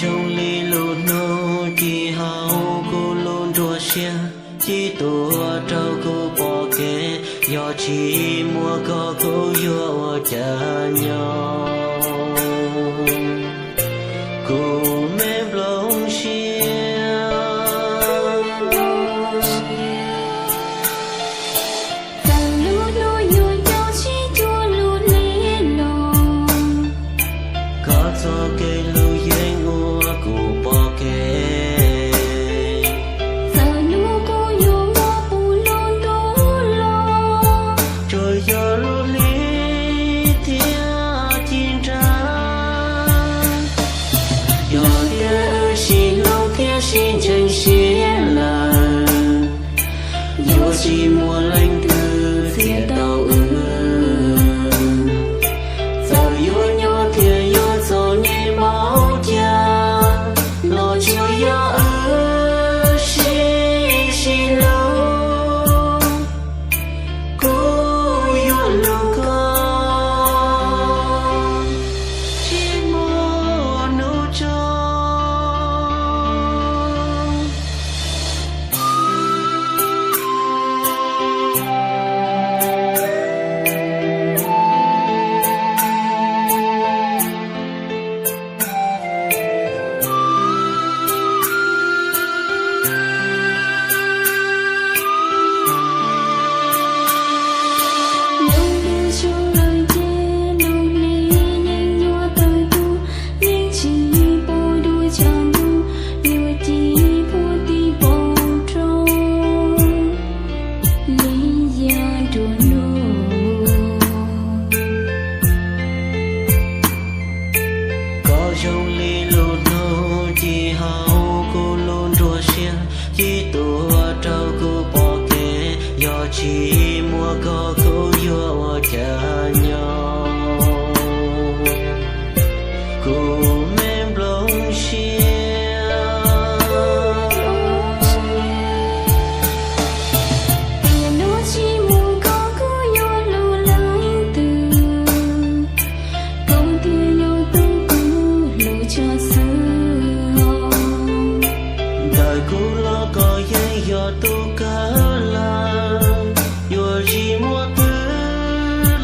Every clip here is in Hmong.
Zoo li lus hnub ci hauv kuv lub nruab siab, ci tuaj rau kuv pom kev, yog tsis muaj koj kuv yuav ua cas nyob. Kuv me nplooj siab. Txawm lub hnub yuav nco sib cuag lub lig los, koj txoj kev hlub yeej ua kuv pom kev. Txawm hnub kuv yuav muaj puv lub ntuj los, tsuas yog lub hli thiab ci nra. Yog tias wb sib hlub thiab sib ntseeg siab lawm, yuav tsis muaj leej twg txiav tau wb. Txawm yuav nyob thiab yuav txom nyem npaum cas los tsuas yog wb sib sib hlub, kuv yuav hlub koj tsis muaj hnub tso. Lub ntuj tsaus lawm ces lub hli yeej yuav tawg tuag, yeej tsis pub dua tshav ntuj yuav ci phua tib npoo rau li yam nruab hnub. Koj zoo li lub hnub ci hauv kuv lub nruab siab, ci tuaj rau kuv pom kev, yog tsis muaj koj kuv yuav ua cas nyob. Kuv me nplooj siab. Tiam no tsis muaj koj kuv yuav hlub leej twg, koj thiaj yog tus kuv hlub tshaj xwb. Ntawm kuv los koj yeej yog tus kawg lawm, yuav tsis muaj twg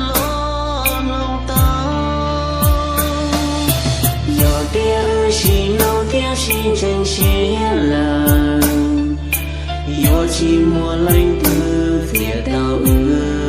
los mloog tau. Yog tias wb sib hlub thiab sib ntseeg siab lawm, yuav tsis muaj leej twg txiav tau wb.